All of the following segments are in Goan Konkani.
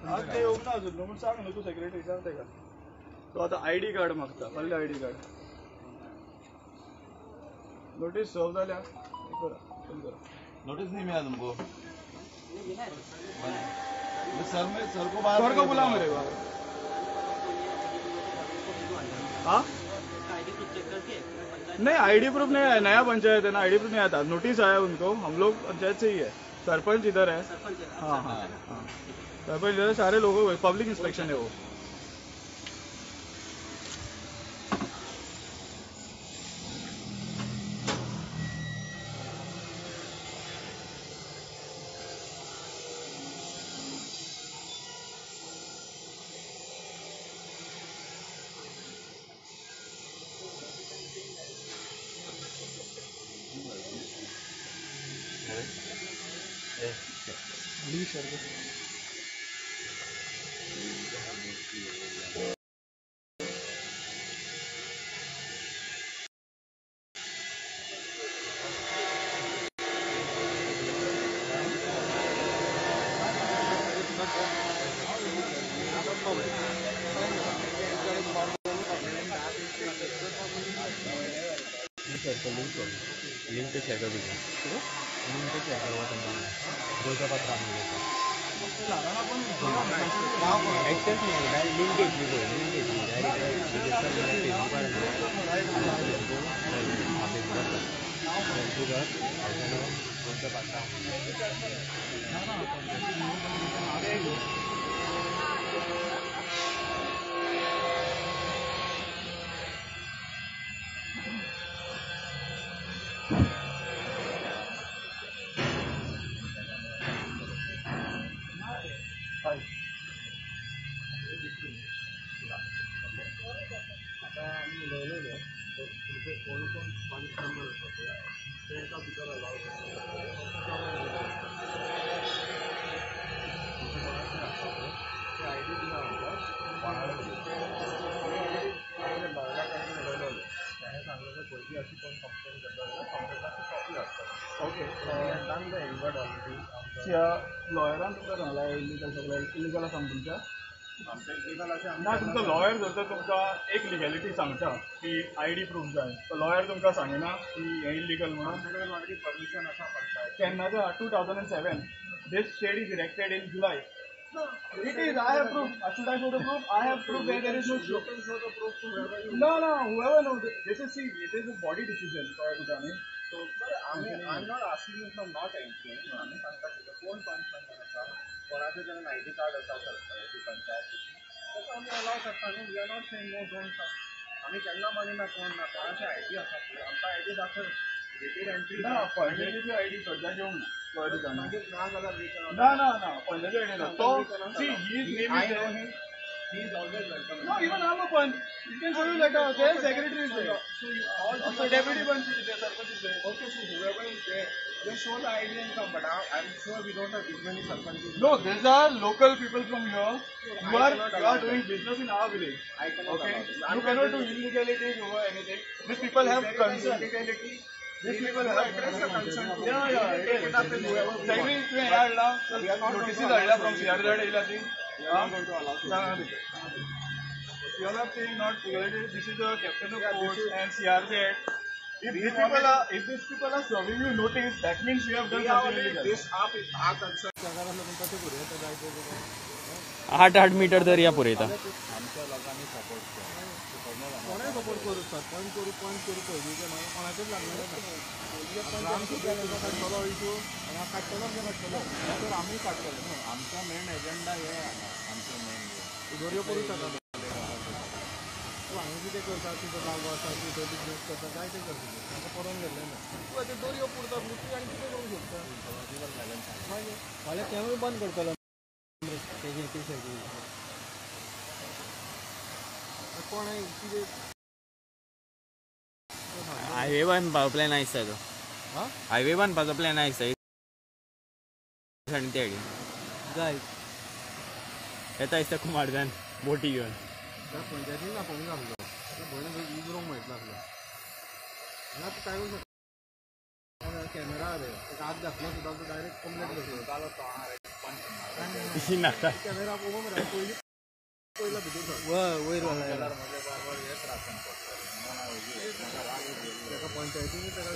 ते येवंक ना अजून म्हणून सांग न्हू तूं सेक्रेटरी सांग तेका. तो आतां I D card मागता, कसलें I D card? Notice सर्व जाल्या, करा करा. नोटिस नहीं मिला तुमको? सर में सर को बाहर, सर को बुला मेरे बाहर. हाँ नहीं, आईडी प्रूफ नहीं आया, नया पंचायत है ना, आईडी प्रूफ नहीं आया था. नोटिस आया उनको, हम लोग पंचायत से ही है, सरपंच इधर है. हाँ हाँ हाँ, सरपंच इधर है, सारे लोगों को पब्लिक इंस्पेक्शन है वो. लिंक शेअर कर तुझ्या, लिंक शेअर कर गोयच्या पात्र एक्सेस नाही, डायरेक्ट लिंक घेतली पळय, लिंक घेतली डायरेक्ट फेसबुकार, फेसबुकार गोंयच्या पात्र. कोण कोण पंच मेंबर आसा पळय तेंकां भितर अलाव करता. ते I D दिला आमकां कोणाक आमच्या लॉयरा कडेन उलयलेले, ताणें सांगलेलें पयलीं अशी कोण कंप्लेन करता जाल्यार कंप्लेनाची कॉपी आसता. Okay, done the invert already. त्या लॉयरान तुमकां सांगला इलिगल सगळें इलिगल आसा तुमच्या? ना, तुमचो लॉयर जर तर तुमकां एक लिगॅलिटी सांगता की I D proof जाय, तो लॉयर तुमकां सांगिना की हें इलिगल म्हणून? आमचे कडेन ऑलरेडी परमिशन आसा panchayat. केन्नाचें? 2007. This shed is erected in July. It is, I have proof. Should I show the proof? I have proof where there is no You can show the proof to whoever you No, no, whoever knows. This is, see, it is a body decision. कळ्ळें तुका न्ही? So, आमी I am not asking you from not entering. आमी सांगता कितें, कोण पंच मेंबर आसा, कोणाचे कडेन I D card आसा सरपंच पंचायतीची, ताका आमी अलाव करता न्हू. We are not saying no, don't come. आमी केन्ना मानिना कोण ना, कोणाचे I D आसा पळय, आमकां I D दाखय, गेटीर एंट्री. ना, पंचायतीची I D सद्याक येवंक ना, कळ्ळें तुका न्ही? मागीर ना जाल्यार we cannot. ना ना ना, पंचायती I D ना. तो see, he is name I is know him. He is always welcome. No, even I'm a panch. You can show you letter. Their secretary is there. So you all Also deputy panch is there, sarpanch is there. Okay, so whoever is there, just show the ID and come. But I'm sure we don't have this many sarpanches. No, these are local people from here who I are cannot who allow are doing business in our village. I cannot Okay, allow this. you cannot do illegalities over anything. These people have If there is an concern. illegality, These we people will have address the concern. To Yeah, them. yeah. We will take it up with whoever we Secretary, want. तुवें हें हाडला, We are not going notices to हाडल्या allow from CRZ येयला ती. We are not going to allow सांगा. You all are saying not legality. This is a captain of Yeah, this courts is- and CRZ. If We these wanted- people are, if these people are serving you notice, that means you have done We are something only illegal. this up is our concern. 8-8 metre दर्या पुरयता. आमच्या लोकांनी सपोर्ट केला. कोणें सपोर्ट करूं, सरपंच करूं, पंच करूं, पयलींचे म्हाका कोणाचेच लागलें ना. ग्रामसभेन काडटलो इशू आनी हांव काडटलो म्हणजे काडटलो, तर आमी काडटले न्हू. आमचो मेन एजेंडा हे हांगा, आमचो मेन दोरयो करूं शकता तूं. हांगा कितें करता, तुजो जागो आसा, तूं थंय बिजनेस करता, जाय तें करता, ताका पडोवन गेल्लें ना. तूं आतां दोरयो पुरता म्हणजे तूं आनी कितें करूंक शकता? मागीर फाल्यां तेंवूय बंद करतलो तेजें ते सायडीन. कोण कितें हायवे बांदपाचो प्लॅन आसता तो. हायवे बांदपाचो प्लॅन आसता आनी त्या जाय येता दिसता कुमारजान बोटी घेवन. पंचायतीन आपोवंक आसलो भयण उजरोंक मेळटलो आसलो. हांगा तूं काय करूंक शकता, कॅमेरा रे, ताका हात घातलो सुद्दां तूं डायरेक्ट कंप्लेन करतलो. नाका कॅमेरा पळोवंक मरे पयलीं पयलो भितर वयर ताका पंचायतीन ताका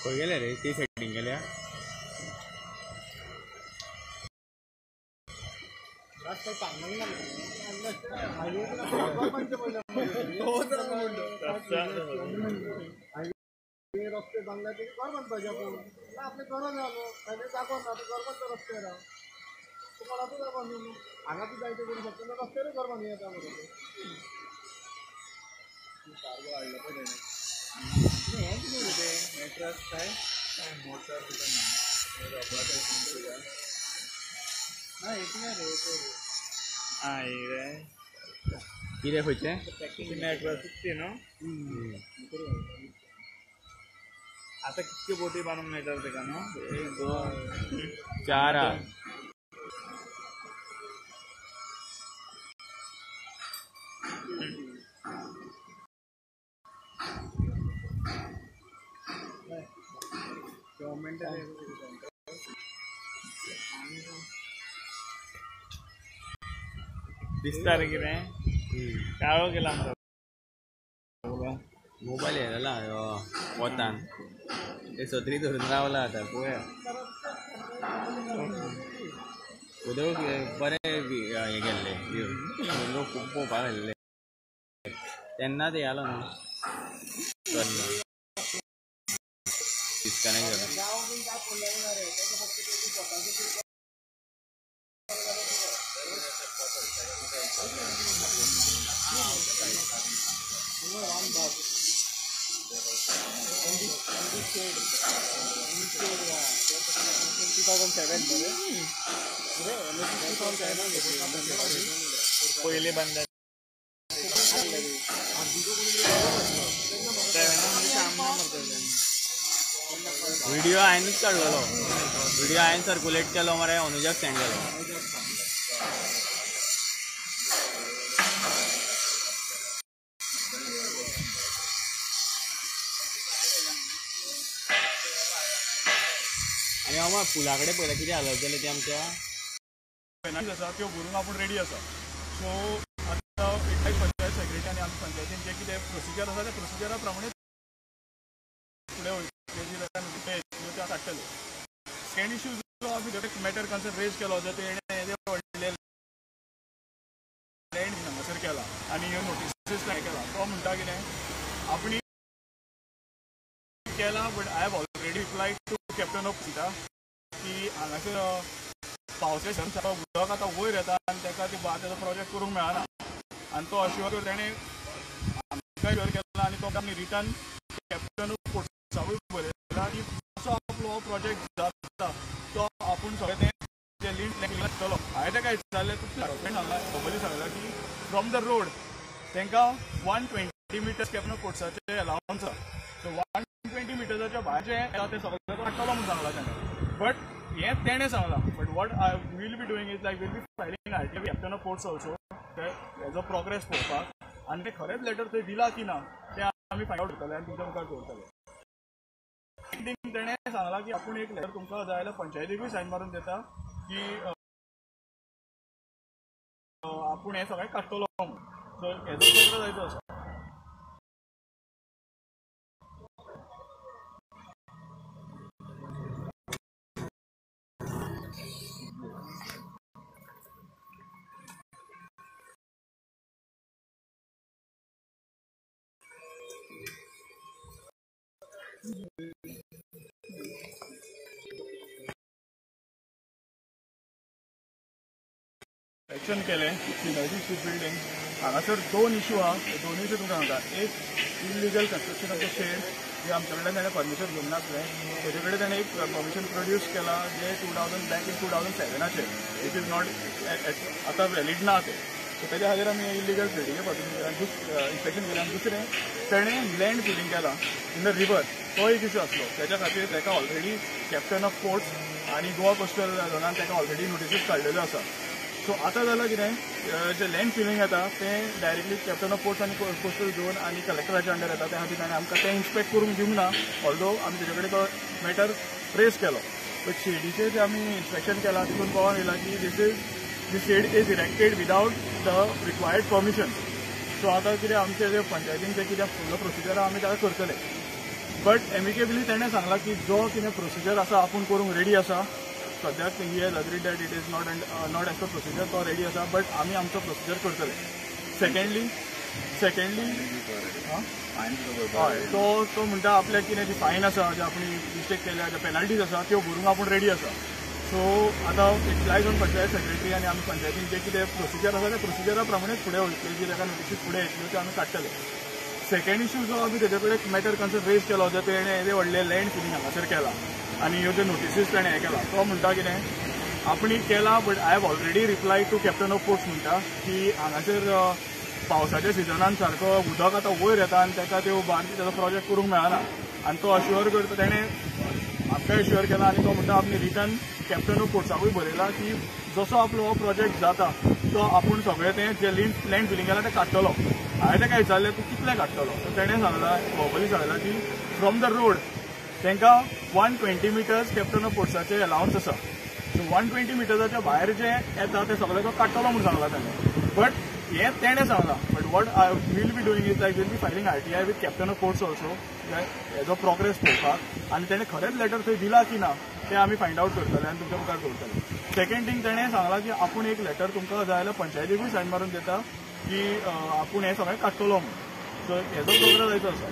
खंय गेले रे ती सायडीन गेल्या रस्ते बांदले ते घर बांदपाचें आपूण ना आपलें गरज आहा न्हू ताणें दाखोवन ना घर बांदता रस्त्यार तूं कोणाकूच दाखोवन न्हू हांगा तूं जायते करूं शकता ना रस्त्यारूय घर बांदूं येता मरे सारको हाडलो पळय तेणें हें कितें रे तें हें ट्रक काय मोटर ना हें कितें रे तें आं रे कितें खंयचें नेटवर्क ती न्हू आतां कितक्यो बोटी बांदूंक मेळटा तेका न्हू एक दोन चार आहा गव्हर्मेंट दिसता रे कितें काळो केला आमचो मोबायल हे जाला वतान ते सत्री धरून रावला आतां पळोवया उदक बरें हें केल्लें व्यू लोक खूब पळोवपाक आयिल्ले तेन्ना ते आलो न्हू डिस्कनेक्ट जाला. पयलीं बांदल्या व्हिडिओ हांवेंच काडलेलो व्हिडिओ हांवें सर्कुलेट केलो मरे अनुजाक सेंड केलो. आनी हांव पुला कडेन पळयता कितें हालत जालें तें आमच्या आसा त्यो भरून आपूण रेडी आसा. सो आतां एक पंचायत सेक्रेटरी आनी आमच्या पंचायतीन जें कितें प्रोसिजर आसा त्या प्रोसिजरा प्रमाणे फुडें वयतले जी त्यो काडटले. सेकंड इशू जो आमी मॅटर कन्सर्न रेज केलो जो तेणें येदें व्हडलें लँड हांगासर केला आनी ह्यो नोटिसीस हें केला तो म्हणटा कितें आपणी केला but I have already replied to captain of Sita की हांगासर पावसा दिसांनी उदक आतां वयर येता आनी ताका ती तेजो प्रोजेक्ट करूंक मेळना आनी तो अश्योर तेणें आमकां श्योर केला आनी तो आमी रिटर्न कॅप्टन ऑफ पोर्ट्साकूय बरयला की कसो आपलो हो प्रोजेक्ट जाता तो आपूण सगळें तें जें लिंक दितलो. हांवें ताका विचारलें तुका सांगलां खबरी सांगलां की फ्रॉम the road तांकां 120 मिटर्स कॅप्टन ऑफ पोर्ट्साचें अलावन्स आसा. सो 120 मिटर्साच्या भायर जें येता तें सगळें तो काडटलो म्हूण सांगलां तेणें. बट हें तेणें सांगलां but what I will be doing is like will be filing RTI captain of ports also हेजो प्रोग्रेस पळोवपाक आनी तें खरेंच लेटर थंय दिलां की ना तें आमी फायंड आवट करतले आनी तुमच्या मुखार दवरतले. थिंग तेणें सांगलां की आपूण एक लेटर तुमकां जाय जाल्यार पंचायतीकूय सायन मारून दिता की आपूण हें सगळें काडटलो म्हणून. सो हेजो प्रोग्रेस जायतो आसा. एक्शन केलें सिनर्जी शिप बिल्डींग हांगासर दोन इशू आहा. दोन इशू तुमकां सांगता. एक illegal construction of the shed जे आमच्या कडल्यान ताणें परमिशन घेवंक नासलें तेजे कडेन ताणें एक परमिशन प्रोड्यूस केलां जें 2000 back in 2007 which is not आतां व्हॅलीड ना तें. सो तेज्या खातीर आमी इलिगल फिलिंगे पासून इन्स्पेक्शन केलें. आनी दुसरें तेणें लँड फिलींग केलां इन the river, तो एक इशू आसलो. तेज्या खातीर ताका ऑलरेडी कॅप्टन ऑफ पोर्ट्स आनी गोवा कोस्टल झोनान ताका ऑलरेडी नोटिसीस काडलेल्यो आसा. सो आतां जालां कितें, जें लँड फिलींग येता तें डायरेक्टली कॅप्टन ऑफ पोर्ट्स आनी कोस्टल झोन आनी कलेक्टराच्या अंडर येता. त्या खातीर ताणें आमकां तें इन्स्पेक्ट करूंक दिवंक ना, ऑल्दो आमी तेजे कडेन तो मॅटर ट्रेस केलो. बट शेडीचें जें आमी इन्स्पेक्शन केलां तितून कळोन येयलां की this shed is erected without the required permission. So आतां कितें आमचें जें पंचायतीन जें कितें फुडलो प्रोसिजर आहा आमी ताका करतले. बट एमिकेबली तेणें सांगलां की जो कितें प्रोसिजर आसा आपूण करूंक रेडी आसा. सद्याक he has agreed that it is not as per procedure, तो रेडी आसा, बट आमी आमचो प्रोसिजर करतले. सेकंडली हय, तो म्हणटा आपल्याक कितें जी फायन आसा, जे आपणी मिस्टेक केल्या, ज्यो पेनल्टीज आसा त्यो भरूंक आपूण रेडी आसा. सो आतां it lies on panchayat secretary आनी आमी पंचायतीन जें कितें प्रोसिजर आसा त्या प्रोसिजरा प्रमाणेच फुडें वयतले, जी ताका नोटिसीस फुडें येतल्यो त्यो आमी काडटले. सेकंड इशू जो आमी तेजे कडेन मॅटर कन्सर्न रेज केलो, जो तेणें येदें व्हडलें लँड फिलींग हांगासर केलां आनी ह्यो ज्यो नोटिसीस तेणें हें केलां, तो म्हणटा कितें आपणी केलां but I have already reply to captain of ports म्हणटा की हांगासर पावसाच्या सिजनान सारको उदक आतां वयर येता आनी ताका त्यो बार्जी ताजो प्रोजेक्ट करूंक मेळना. आनी तो अश्युअर करता, तेणें आमकां अश्युअर केला आनी तो म्हणटा आपणे रिटर्न कॅप्टन ऑफ पोर्ट्साकूय बरयला की जसो आपलो हो प्रोजेक्ट जाता तो आपूण सगळें तें जें लँड फिलींग केलां तें काडटलो. हांवें ताका विचारलें तूं कितलें काडटलो, तर तेणें सांगलां वर्बली सांगलां की फ्रॉम the road तांकां 120 मिटर्स कॅप्टन ऑफ पोर्ट्साचें अलावन्स आसा. सो 120 मिटर्साच्या भायर जें येता तें सगळें तो काडटलो म्हूण सांगलां ताणें. बट हें तेणें सांगलां, but what I will be doing is like will be filing RTI with captain of ports also हेजो प्रोग्रेस पळोवपाक, आनी तेणें खरेंच लेटर थंय दिलां की ना तें आमी फायंड आवट करतले आनी तुमच्या मुखार दवरतले. सेकंड थींग तेणें सांगलां की आपूण एक लेटर तुमकां जाय जाल्यार पंचायतीकूय सायन मारून दिता की आपूण हें सगळें काडटलो म्हणून. सो हेजो प्रोग्रेस जायतो आसा.